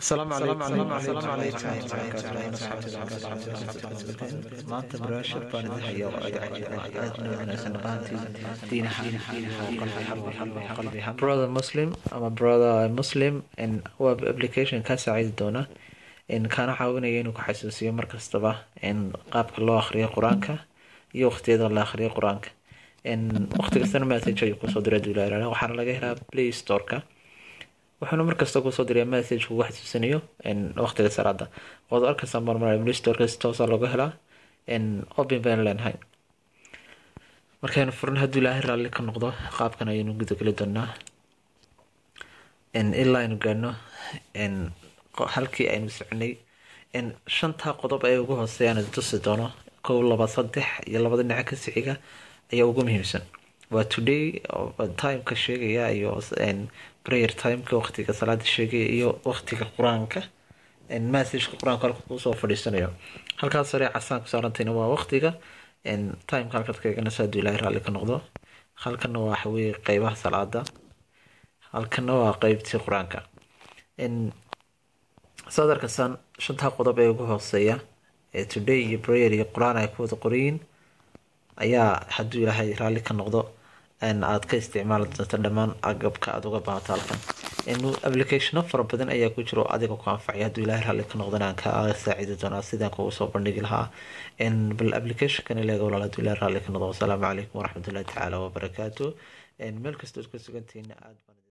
Asalaamu calaykum. Maanta barnaamij baan idin hayaa oo aad cajiib ah, aadna u wanaagsan dhaqaantii diinaha iyo qalbi. Brother Muslim ama Brother Muslim waa application kaa saacidi doona, kaana caawinaya inuu ku xasuusiyo markastaba qaabka loo akhriyo Qur-aanka iyo waqtiyada la akhriyo Qur-aanka. Waqti kastana message ayuu kusoo diray duulaalaala, waxaana laga helaa Play Store-ka. Wuxuuna markasta kusoo diray message kugu xasuusinayo waqtiga salaada. Waad arkaysaa marmar Play Store-ka si toosa looga helaa. Open baynu leenahay. Markaynu furno, hadduu Ilaahay raalli ka noqdo, qaabkan ayaynu gudageli doonaa ilaa aynu gaadhno halkii aynu soconay. Shantaa qodob ee ugu hooseeyaan tusi doono, kow, laba, saddex iyo labada dhinaca ka sixiga ayaa ugu muhiimsan. Waa today timeka sheegaya iyo prayer timeka, waqtiga salaada sheegaya iyo waqtiga Qur-aanka, messageka Qur-aanka halka kusoo fadhiisanayo. Halkaas sare casaan ku saarantayna waa waqtiga timeka halkaad ka eeganaysa, hadduu Ilaahay raalli ka noqdo. Halkana waa waxaweye qeybaha salaada, halkana waa qeybtii Qur-aanka. Saad arkaysaan, shantaa qodob ee ugu hooseeya ee today iyo prayer iyo Qur-aan ay ku wada qorayiin ayaa, hadduu Ilaahay raalli ka noqdo, aad ka isticmaali doonta dhammaan agabka aada uga baahato. Halkan applicationo fara badan ayaa ku jira oo adiga ku anfacaya. Hadduu Ilaahay raalli ka noqdona, aan ka saacidi doonaa sidaan kugu soo bandhigi lahaa. Bal applicationkan ileega, walaal, hadduu Ilaahay raalli ka noqdo. Wasalaamu calaykum waraxmatullahi tacaala wabarakaatu. Meel kasta ood ku sugantihiin aad baan